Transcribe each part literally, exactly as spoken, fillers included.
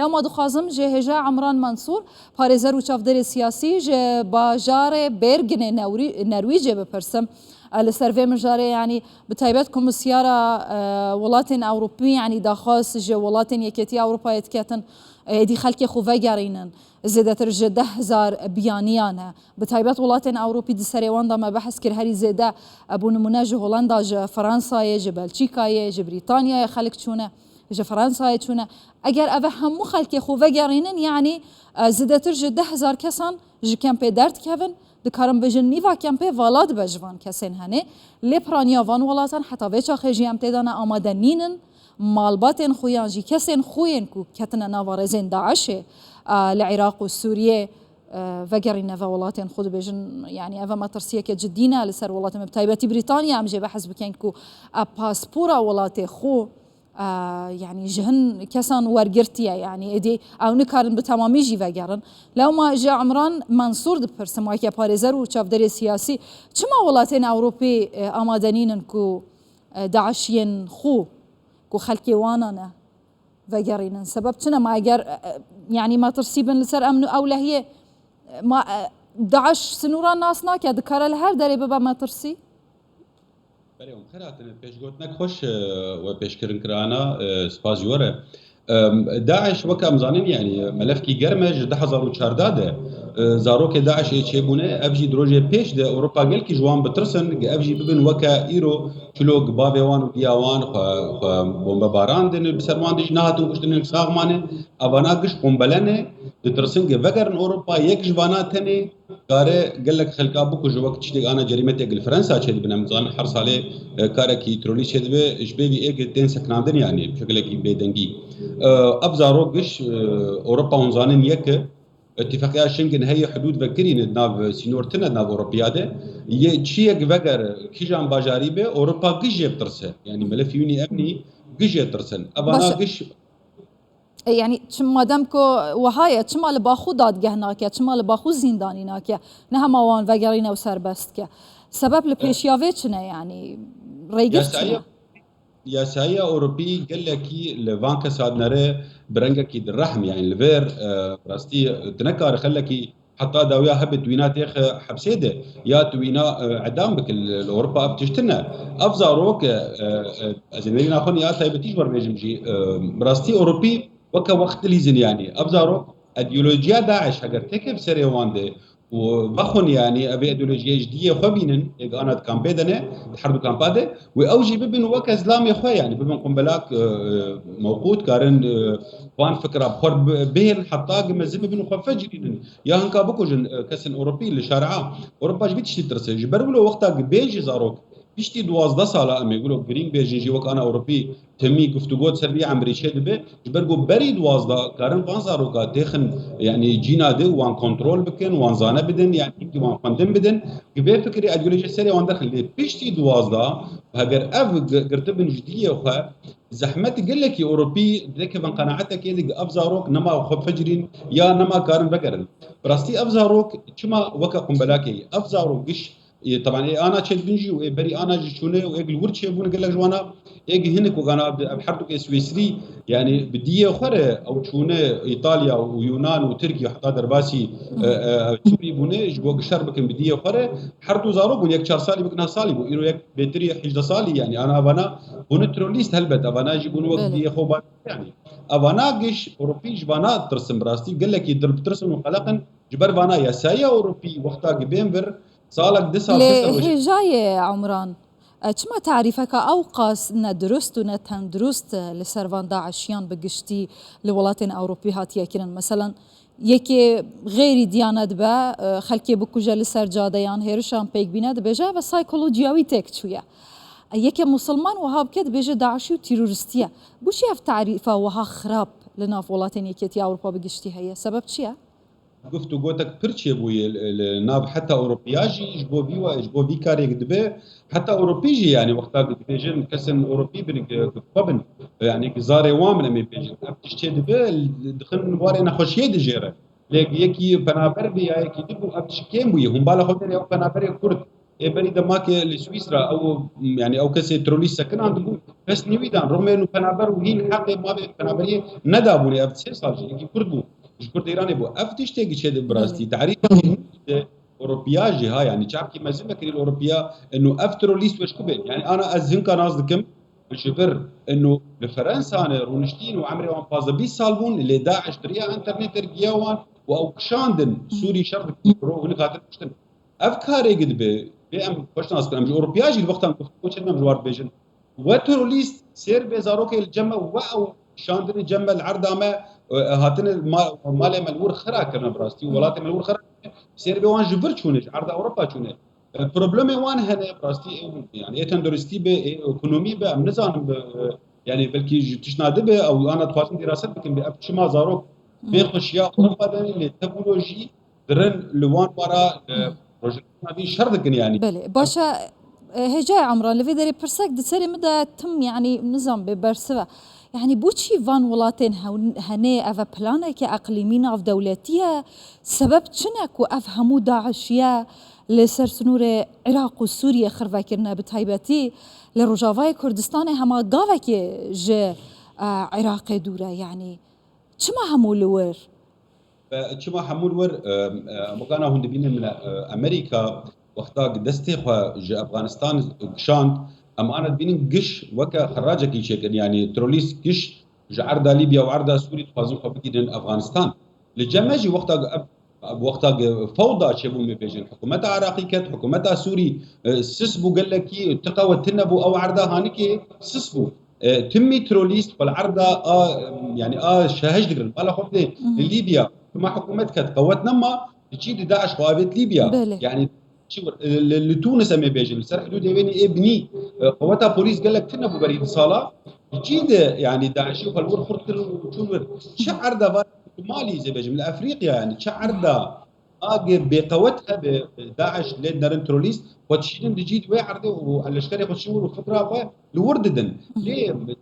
Lewma dixwazim ji hêja Emran Mansûr, parêzer û çavdêrê siyasî ji bajarê Bergenê Newrî-, Nerwîcê bipirsim. E, li ser vê mijarê, yanî bi taybet Komîsyara, e, Welatên Ewropî, yanî daxwaz ji welatên Yekêtiya Ewropayê diketin, e, êdî xelkê xwe vegerînin. Zêdetir ji deh hezar biyaniya ne. Bi taybet welatên Ewropî di serê wan de me behs kir, herî zêde, e, bo nimûne ji Holanda, ji Fransayê, ji Belçîkayê, ji Brîtanyayê xelk çûne, ji Fransayê çûne. Eger eve hemû xelkê xwe vegerînin, yanî, e, zêdetir ji deh hezar kesan ji kempê derdikevin, dikarin bêjin nîva kempê vala dibe ji van kesên henê. Lê piraniya van welatan heta vê çaxê jî em tê de ne amade nînin. Malbatên xwe yan jî kesên xwe yên ku ketine nava rêzên DAIŞê, e, li Iraq û Sûriyê, e, vegerîne ve welatên xwe dibêjin, yanî eve metirsiyeke cidî ne li ser welatê me, bi taybetî Brîtanya, em jê behs bikin ku, e, paspora welatê xwe, e, yanî ji hin kesan wergirtiye, yanî êdî ew nikarin bi temamî jî vegerin. Lewma ji Emran Mansûr dipirsim, weke parêzer û çavdêrê siyasî, çima welatên Ewropî, e, amade nînin ku, e, DAIŞiyên xwe ku xelkê wana ne vegerînin? Sebeb çi ne? Ma eger, e, e, yanî metirsî bin li ser emn û ewlehiyê, e, ma, e, DAIŞ sinûran nas nake, dikare li her derê bibe metirsî? Belê, em xêr hatine. Pêşgotinek xweş, e, we pêşkirin kirana, e, spas ji we re. Em, DAIŞ weke em zanin, yanî, e, melefkî germ e, ji du hezar û çardeh de, e, zarokê DAIŞê çêbûne, ev jî di rojê pêş de Ewropa gelkî ji wan bitirsin, ge ev jî bibin weke îro, çilo gi bavê wan û diya wan xwe, xwe bombe barandin, bi ser wan de jî nehatin kuştin, sax mane, evana giş qombele ne, ditirsin ge vegerin Ewropa, yek ji vana tenê, kare gelek xelka bikuje, wek tiştek ana cerîmetê li Fransa çêdibe, em zanin her salê, e, karekî terorîst çêdibe, ji bê vî êk tên sekinandin, yanî bi şekilekî bêdengî. E, ev zarok giş, e, Ewropa hûn zanin yek e, îtîfaqiya Schengen heye, hudûd vekirî ne, di nav sînor tine di nav Ewropiya de. Yê çi yek veger, kîjan bajarî be, Ewropa giş jê bitirse. Yanî melefî wînî emnî giş jê tirsin. Evana Baş- giş E, yanî çi, madem ku wiha ye, çima li ba xwe dadgeh nake, çima li ba xwe zîndanî nake? Ne hema wan vegerîne û serbest ke. Sebeb li E, pêşiya vê çi ne, yanî rêgir çi ne? Yasaya, yasaya Ewropî gelekî li van kesa dinere bi rengekî di rehm, yanî li vêr, e, rastî, tu nekare xelekî heta dawiya hebe tu wîna têxe hepsê de, ya tu wîna, e, edam bike li, li Ewropa ev tişt tine. Ev zarok, e, e, e, ez ê nerîna xwe ya taybetî ji we re bêjim jî, e, bi rastî Ewropî weke wext dilîzin, yanî. Ev zarok, ideolojiya DAIŞ heger têke bi serê wan de û vexwin, yanî, ev ê ideolojiyê ji diyê xwe bînin, êk ana di kampê de ne, di her du kampa de, wê ew jî bibin weke zilamê xwe, yanî bibin qumbelak, e, e, mewqût, karin, e, van fikra bi xwe bi-, bihêlin, heta gi mezin bibin û xwe bifecirînin. Ya hinka bikujin, e, kesên Ewropî li şaria. Ewropa ji vî tiştî ditirse. Ji ber wilo wexta gi bêjî zarok, piştî duwazdeh sala em ê wilo girîng bêjin jî wek ana Ewropî temî guftûgo di ser vî emrî çêdibe. Ji ber ku berî duwazdeh karin van zaroka têxin, yanî cîna de û wan kontrol bikin, wan zane bidin, yanî hinkî wan xwendin bidin. Gi vê fikirê ideolojiyê serê wan derxin. Lê piştî duwazdeh, heger ev gi-, girtibin ji diyê xwe, zehmet gelekî Ewropî dikevin qenaetekê de, ev zarok nema xwe bifecirîn ya nema karin vegerin. Bi rastî ev zarok çima weke qumbelakê ye? Ev zarok giş, e, teban ê ana çêdibin jî û ê berî ana jî çûne û ê li wir çêbûne gelek ji wana, ê gi hinek wek ana bi, ev her du ke Swîsrî, yanî bi diyê xwe re ew çûne Îtalya û Yunan û Tirkiye heta derbasî, e, e, Sûrî bûne, ji bo gişer bikin bi diyê xwe re. Her du zarok bûn, yek çar salî bû, yek neh salî bû. Îro yek bêtirî hejdeh salî, yanî ana evana bûne terorîst, helbet evana jî bûne wek Belê. diyê xwe ba-, yanî evana giş Ewropî ji vana tirsin, bi rastî gelekî dil bitirsin û qeleqin. Ji ber vana yasaya Ewropî wexta gi bên vir, salek, du sal, sê Lê sal weş- hêjayê Umran, e, çima tarîfeka ew qas ne dirust û ne tendurust, e, li ser van DAIŞiyan bi giştî li welatên Ewropî hatiye kirin? Meselan, yekê xêrî diyanet be, e, xelkê bikuje li ser cadeyan, hêrişan pêk bîne, dibêje, ev psîkolojiya wî têk çûye. E, yekê musulman wiha bike, dibêje DAIŞî û terorîstî ye. Bo çi ev tarîfa wiha xirab li nav welatên Yekêtiya Ewropa bi giştî heye? Sebeb çi ye? Guft û gotek pir çêbûye li, li nav heta Ewropiya jî, ji bo vî wa-, ji bo vî karê dibe, heta Ewropî jî, yanî wexta ku dibêjin kesên Ewropî bin, ku, ku xwe bin, yanî ku zarê wan bin, em ê bêjin. Ev tişt çêdibe, dixin warê nexweşiyê dijêre. Lê yekî penaber bî ya yekî dî bû, ev tişt kêm bûye. Hûn bala xwe derê ew penaberê Kurd Ê berî demakê li Swîsra ew, yanî ew kesê terorîst sekinandibû, kes nî wî dan, rûmên û penaber û hîn heqê mavê penaberiyê nedabûnê. Ev sê sal jî yekî Kurd bû, ji Kurd Îranê bû. Ev tiştekî çêdibe bi rastî. Tarîxa Ewropiya jî ha, yanî çavkî mezin vekirî li Ewropiya, ino ev terorîst weş ku bên. Yanî ana ez hinka nas dikim, ji vir ino li Ferensa ne rûniştîn û emrê wan pazdeh bîst sal bûn, lê DAIŞ di riya internetê giya wan û ew kişandin Sûrî şer dikin, ro hinek hatin kuştin. Ev karê gi dibe, bê em xweş nas bikin. Em ji Ewropiya jî li wextan guftûgo çêdikin, em ji wan dibêjin. We terorîst sêr bê zarokê li cem me, we ew şandinê cem me li erda me, e, hatine ma-, malê me li wir xira kirine bi rastî û welatê me li wir xira kirine. Sêr bê wan ji vir çûne, ji erda Ewropa çûne. E, problemê wan hene bi rastî, e, yanî ê tenduristî be, ê ekonomî be, em nizanin bi, e, yanî belkî ji tiştna dibe, ew ana dixwazin dîraset bikin, bi ev çima zarok bê xweşiya Ewropa de, lê teknolojî dirin li wan wara, e, rojnamevanî şer dikin yanî. Belê, baş e, e, hêjayê Emran, li vê derê pirsek di serê min de tim, yanî nizam bê bersiv e. Yanî bo çî van welatên hewn-, henê ev e planeke eqlîmî navdewletî ye? Sebeb çi ne ku ev hemû DAIŞiye li ser sinûrê Iraq û Sûriyê xirve kirine, bi taybetî li Rojavayê Kurdistanê hema gavekê ji, e, Iraqê dûr e? Yanî çima hemû li wir? Be, çima hemû li wir, e, e, wekana hûn dibînin min, e, Amerîka wexta destê xwe ji Efxanistan kişand, em ana dibînin giş weke xeracekî çêkirin, yanî terorîst giş ji erda Lîbya û erda Sûrî dixwazin xwe bigihînin Efxanistan. Li cem me jî wexta ev, wexta fewda çêbû, me bêjin, hikûmeta Iraqî ket, hikûmeta Sûrî, e, sis bû gelekî, ti qewet tune bû, ew erda hanikê sis bû. E, timî terorîst xwe li erda a, yanî a şehij digirin. Bala xwe bidê li Lîbya, hema hikûmet ket, qewet nema, diçî di DAIŞ xwe avêt Lîbya. Belê. Yanî çi wir, e, li, li Tûnis em ê bêjin, li ser hidûdê wênî ê binî, e, qeweta polîs gelek tune bû berî du sala. Diçî de, yanî DAIŞî xwe li wir xurt kirin û çûn wir. Çi erda va li Malî zê bêjim, li Efrîqya, yanî çi erda agê bêqewet hebe, DAIŞ lê dinerin terorîst, xwe dişînin dicî di wê erdê û leşkerê xwe dişînin wir û fikra xwe li wir didin. Lê bi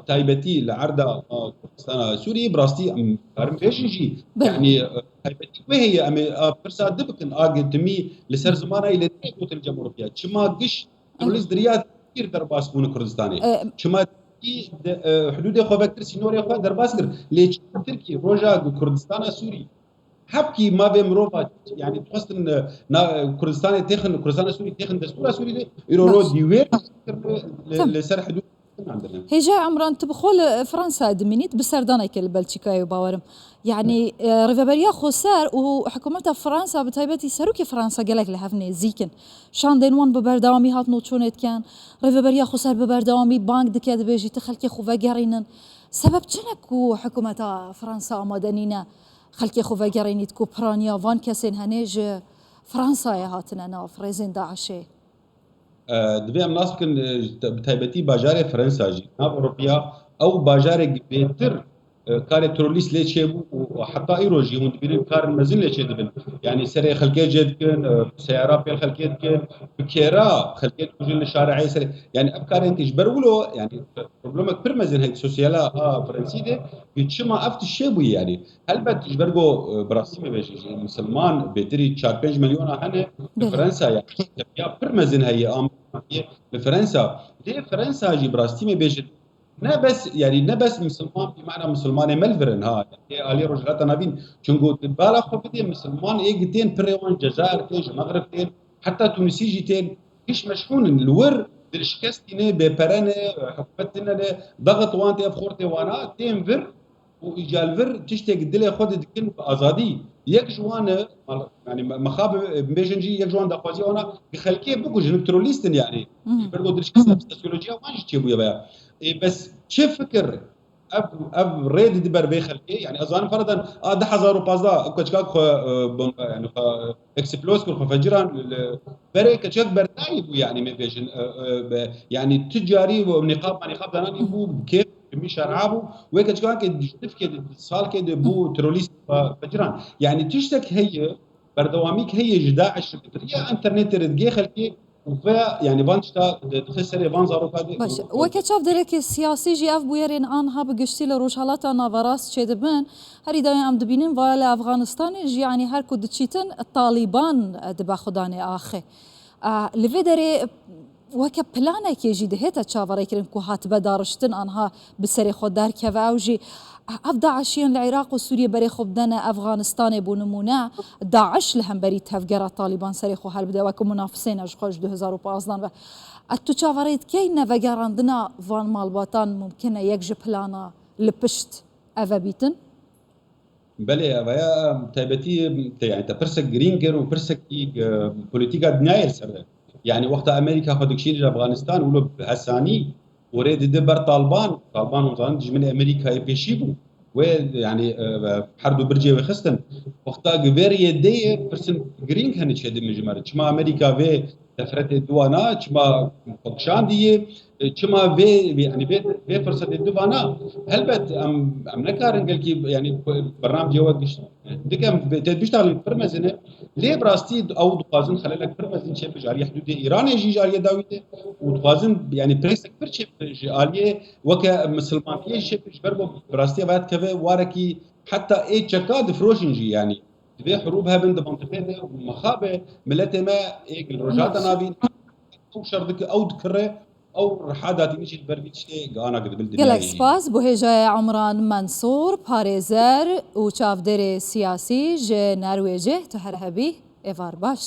taybetî li erda, a, Kurdistana Sûriyê, bi rastî em karin bêjin jî, Belê. yanî, e, taybetî wê heye, em ê, a, pirsa di bikin, agê timî li ser zimana yê lê neyê gotin cem Ewropiya. Çima giş terorîst di riya Tirkî derbas bûne Kurdistanê? E, Çima Tirkî de, e, hidûdê xwe vekir, sînorê xwe derbas kir? Lê çima Tirkî roja ku Kurdistana Sûrî Hepkî mavê mirova, yanî dixwestin, e, na, Kurdistanê têxin, Kurdistana Sûrî têxin destûra Sûrî de, îro ro Baş. dîwêr kirine li, Tim. li ser hidûd kirandine. Hêja Emran, tu bi xwe li Fransa dimînît, bi serdanekê li Belçîkayê bawerim. Yanî, e, Rêveberiya Xweser û hikûmeta Fransa, bi taybetî serokê Fransa gelek li hev nêzîk in. Şandên wan bi berdewamî hat noçûnê dikin. Rêveberiya Xweser bi berdewamî bang dike, dibêjî ti xelkê xwe vegerînin. Sebeb çi ne ku hikûmeta Fransa amade nîne xelkê xwe vegerînît ku piraniya van kesên henê ji Fransayê hatine nav rêzên DAIŞê? E, divê em nas bikin, e, te-, bi taybetî bajarê Fransa jî, nav Ewropiya, ew bajarek bêtir, e, karê terorîst lê çêbû û heta îro jî hûn dibînin karên mezin lê çêdibin. Yanî serê xelkê cê dikin, e, seyara pêl xelkê dikin, bi kêra xelkê dikujin li şarê serê. Yanî ev karên ki ji ber wilo, yanî problemek pir mezin heye sosyala a Fransî de, ki çima ev tişt çêbûye yanî. Helbet ji ber ku, e, bi rastî me bêjin, ji misilman bêtirî çar pênc milyona hene li Belê. Fransa, ya tepiya pir mezin heye, a misilmaniyê li Fransa. Lê Fransa jî bi rastî me bêjin, ne bes, yanî ne bes misilman, bi mana misilmanê me li vir in, ha, ê alî Rojhilata Navîn. Çunku tu bala xwe bidê misilman ê gi tên pirê wan Cezayir tên, ji Mexrib tên, heta Tunisî jî tên, giş meşhûn in. Li wir dilşikestî ne, bêpere ne, hikûmet tune ne, daxit wan tê, ev xortê wana tên vir, û îca li vir tiştê dilê xwe de dikin bi azadî. Yek ji wan e, mal-, yanî me-, mexab bêjin jî, yek ji wan daxwaziya wan e, bi xelkê bikujin, terorîst in yanî. Hı hı. Ji ber ku dirişkestin sosyolojiya wan jî çêbûye veya. Ê, bes çi fikir ev, ev rê didi ber vê xelkê? Yanî ez zanim feredan a du hezar û pazdeh ew keçika xwe, e, bombe, yanî xwe, e, eksplose kir, xwe feciran li, li berê keçik berdayî bû, yanî me bêjin, e, e, be, yanî tu carî nîqab, nîqab dananî bû, kêf Kimî şer'a bû, wê keçikakê di nifkê de, di salkê de bû terorîst ve-, veciran. Yanî tiştek heye, berdewamîk heye ji DAIŞ bi riya internetê re digê xelkê û ve, yanî van tişta di-, dixe serê van zaroka de Baş, û, û weke çavdêrekê siyasî jî ev bûyerên anha bi giştî li Rojhelata Naverast çêdibin. Herî dawî em dibînin, va li Efxanistanê jî, yanî her ku diçîtin, Talîban dibe xudanê axê. Li vê derê weke planekê jî dihête çaverêkirin ku hatibe dariştin anha bi serê xwe derkeve. Ew jî ev DAIŞiyên li Iraq û Sûriyê berê xwe bidene Efxanistanê, bo nimûne DAIŞ li hemberî tevgera Talîban serê xwe helbide weke munafisê ne ji xwe ji du hezar û panzdeh ve. E, tu çaverê dikey nevegerandina van malbatan mumkin e yek ji plana li pişt eve bîtin? Belê, ev ya taybetî te, yani te pirsek girîng kir û pirsekî, e, polîtîka dinyayê li ser e. Yani wexta Amerîka xwe dikişîne ji Afganistan, wilo bi hesanî û rê dide ber Talban. Talban, hûn zanin, dijminê Amerîkayê pêşî bû. Wê, yani, e, her du bircê wê xistin. Wexta gi vê riyê dê ye, pirsin girîng hene çêdibin ji me re. Çima Amerîka vê nefretê di wana, çima xwe kişandiye, e, çima vê, vê, yani vê, vê firsetê di wana, helbet em, em nekarin gelkî, yani bernamcê we giş-, dikem vê tê biştalin pir mezin e. Lê bi rastî ew dixwazin xelelek pir mezin çêbe ji aliyê hidûdê Îranê jî ji aliyê dawî de û dixwazin, yani presek pir çêbe ji aliyê weke misilmantiyê jî çêbe ji ber ku bi rastî ve dikeve warekî heta ê çeka difroşin jî, yani. Divê hirûb hebin di mentiqê de û mixabe miletê me ê li Rojhilata Navîn ew şer dike, ew dikire, ew riha datînî jî li ber vî tiştê gihana gidibil dinyayê. Gelek spas bo hêjayê Umran Mensûr, parêzer û çavdêrê siyasî ji Norwêcê. Tu her hebî, êvar baş.